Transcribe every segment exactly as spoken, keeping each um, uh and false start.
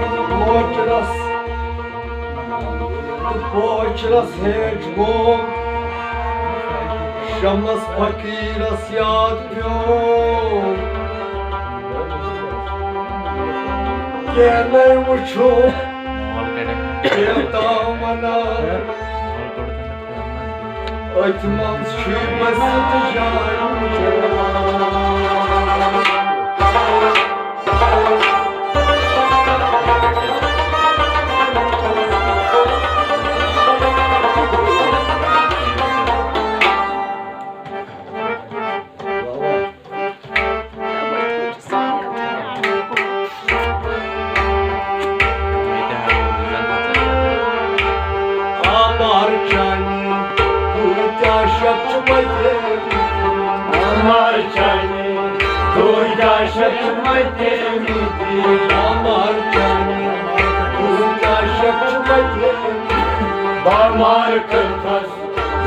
پوچرس تہٕ پوچرس ہیچ گوم، شمس فقیرس یاد پیوم۔ کینٛہہ نَے وٕچھُم، کینٛہہ تام وَنان۔ أتھۍ منٛز چھُے بس تہٕ جان۔ آمار چانی، کۭتیٛاہ شب چھِ مَتیمٕتۍ۔ آمار چانی، کۭتیٛاہ شب چھِ مَتیمٕتۍ۔ آمار چانی، کۭتیٛاہ شب چھِ مَتیمٕتۍ۔ بامار کٔرتھس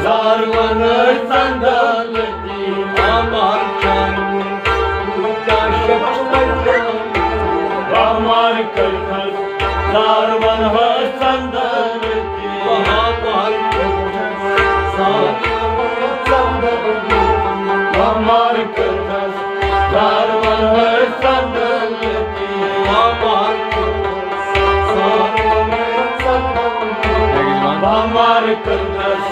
زار ونہٕ ژندن لٔتی۔ بامار چانی، کۭتیٛاہ شب چھِ مَتیمٕتۍ۔ بامار کٔرتھس زار ونہٕ ژندن لٔتی۔ بامار کٔرتھس زار ونہٕ ژندن لٔتی۔ بامار کٔرتھس زار ونہٕ ژندن لٔتی۔ بامار کٔرتھس زار ونہٕ ژندن لٔتی۔ بامار کٔرتھس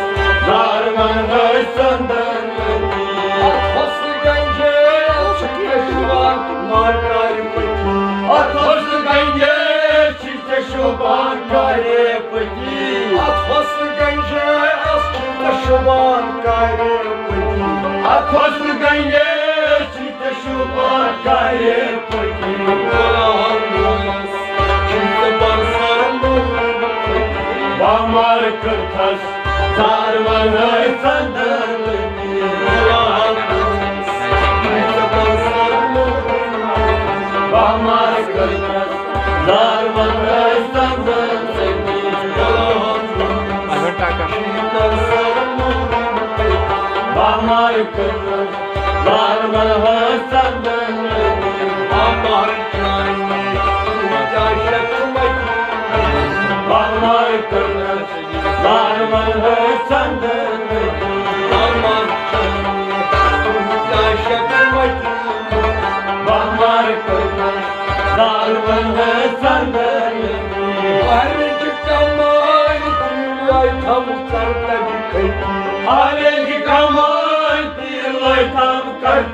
زار ونہٕ ژندن لٔتی۔ اتھ حسنہٕ گنجے چھِ کشوار مار کارِ پٔتۍ۔ اتھ حسنہٕ گنجے چھِ ژےٚ شوبان کارِ پٔتۍ۔ اتھ حسنہٕ گنجے چھِ ژےٚ شوبان کارِ پٔتۍ۔ اتھ حسنہٕ گنجے چھِ ژےٚ شوبان کارِ پٔتۍ۔ غلام مولس چھِ ژےٚ برسر مولس۔ بامار کٔرتھس زار ونہٕ ژندن لٔتی۔ بامار کٔرتھس زار ونہٕ ژندن لٔتی۔ بامار کٔرتھس زار ونہٕ ژندن لٔتی۔ بامار چانی، کیٛاہ شک چھُ مےٚ؟ بامار کٔرتھس زار ونہٕ ژندن لٔتی۔ بامار چانی، کیٛاہ شک چھُ مےٚ؟ بامار کٔرتھس زار ونہٕ ژندن لٔتی۔ ہرٕچ کمٲے تہِ لٲے تھم کرتج کھٔتی۔ ہرٕچ کمٲے تہِ لٲے تھم کرتج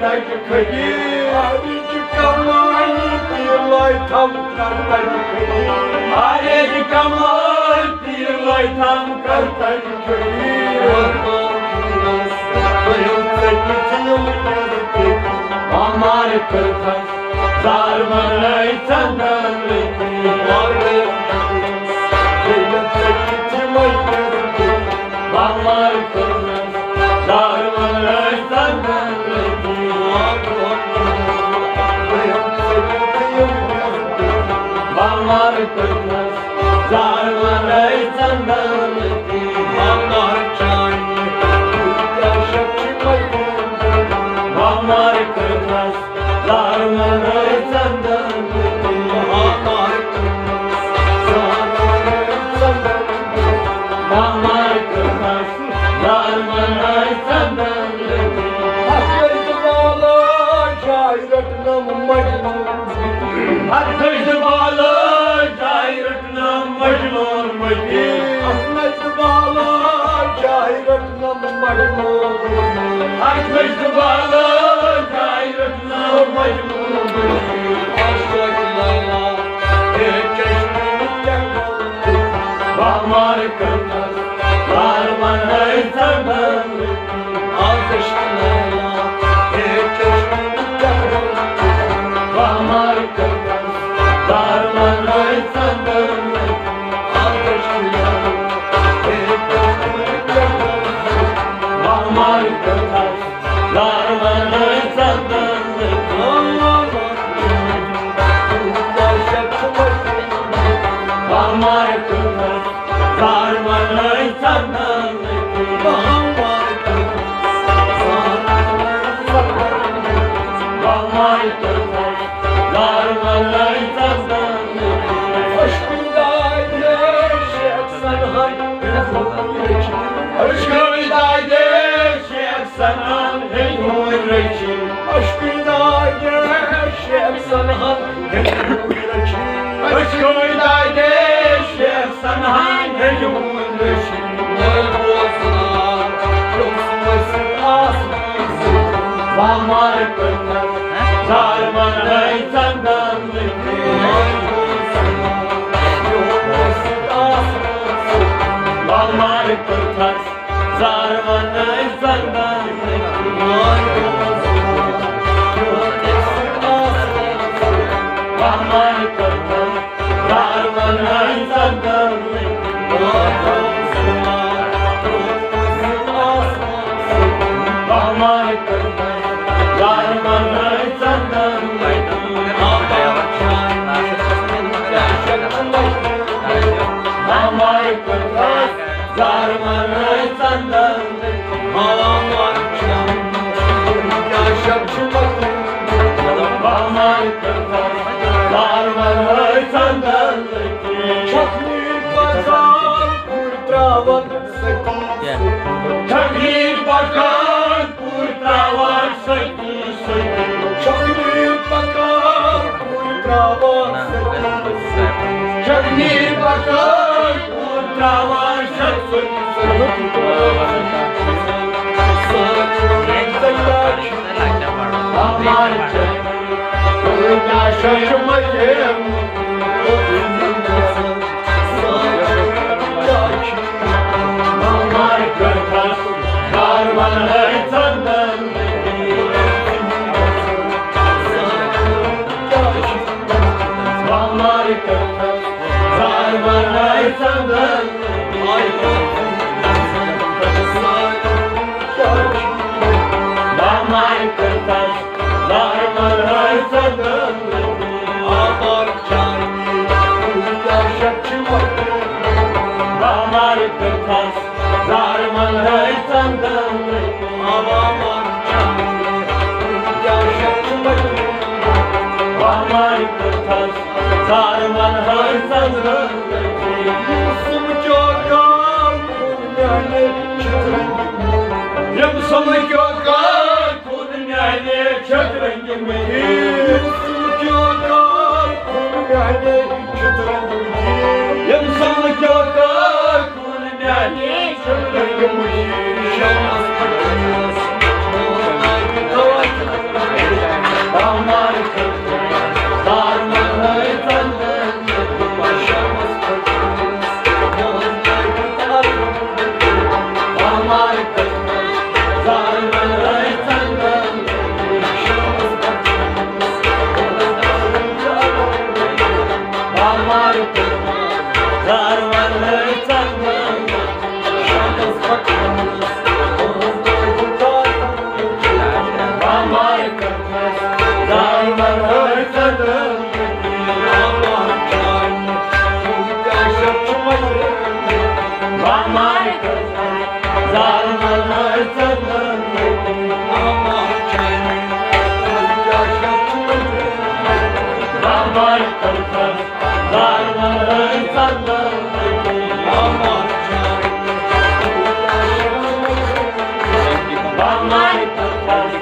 کھٔتی۔ ہرٕچ کمٲے تہِ لٲے تھم کرتج کھٔتی۔ ہرٕچ کمٲے تہِ لٲے تھم کرتج کھٔتی۔ بامار کٔرتھس زار ونہٕ ژندن لٔتی۔ بامار کٔرتھس زار ونہٕ ژندن لٔتی۔ بامار کٔرتھس زار ونہٕ ژندن لٔتی۔ بامار چانی، کیٛاہ شک چھُ مےٚ؟ بامار کٔرتھس زار ونہٕ ژندن لٔتی۔ بامار کٔرتھس زار ونہٕ ژندن لٔتی۔ بامار کٔرتھس زار ونہٕ ژندن لٔتی۔ اکھ لٔڑکہٕ والا جاے رٹنم مجنون۔ اکھ لٔڑکہٕ والا جاے رٹنم مجنون متی۔ اکھ لٔڑکہٕ والا جاے رٹنم مجنون متی۔ اکھ لٔڑکہٕ والا جاے رٹنم مجنون متی۔ عاشق لیلا، ہے چشمہ کیا بامار کٔرتھس زار ونہٕ ژندن لٔتی۔ آتش لیلا، ہے چشم چہرو۔ بامار کٔرتھس زار ونہٕ ژندن لٔتی۔ آتش لیلا، ہے چشم چہرو۔ بامار کٔرتھس زار ونہٕ ژندن لٔتی۔ بامار کٔرتھس زار ونہٕ ژندن لٔتی۔ بامار کٔرتھس زار ونہٕ ژندن لٔتی۔ کٲنٛسہِ دادے شیخ سنہان ہیٚجہِ وُن رٔچھِنۍ۔ وۄنۍ بوز نا، یوٚس ؤسِتھ آسمان سۭتۍ۔ بامار کٔرتھس زارمن ہٲے ژندن لٔگۍ۔ وۄنۍ بوز نا، یوٚس ؤسِتھ آسمان سۭتۍ۔ بامار کٔرتھس زارمن ہٲے ژندن لٔگۍ۔ وۄنۍ بوز نا، یوٚس ؤسِتھ آسمان سۭتۍ۔ بامار کٔرتھس زارمن ہٲے ژندن لٔگۍ۔ زارمن ہٲے ژندن لٔگۍ۔ بامار کٔرتھس زارمن ہٲے ژندن لٔگۍ۔ بامار کٔرتھس زارمن ہٲے ژندن لٔگۍ۔ چھکنی پکان پور تراوان ستی۔ چھکنی پکان پور تراوان ستی ستی۔ چھکنی پکان پور تراوان ستی ستی۔ چھکنی پکان پور تراوان ستی ستی۔ بامار کٔرتھس زارمن ہٲے ژندن۔ بامار کٔرتھس زارمن ہٲے ژندن۔ بامار کٔرتھس زارمن ہٲے ژندن۔ بامار کٔرتھس زارمن ہٲے ژندن۔ بامار کٔرتھس زارمن ہٲے ژندن۔ یوسف چوکان میانہِ چھترن۔ یوسف چوکان میانہِ چھترن۔ یوسف چوکان میانہِ چھترن۔ یوسف چوکان میانہِ چھترن۔ بامار کٔرتھس زارمن ہٲے ژندن۔ بامار کٔرتھس زارمن ہٲے ژندن۔ بامار کٔرتھس زارمن ہٲے ژندن۔ بامار کٔرتھس زارمن ہٲے ژندن۔ بامار کٔرتھس زارمن ہٲے ژندن۔ بامار کٔرتھس زارمن ہٲے ژندن۔ بامار کٔرتھس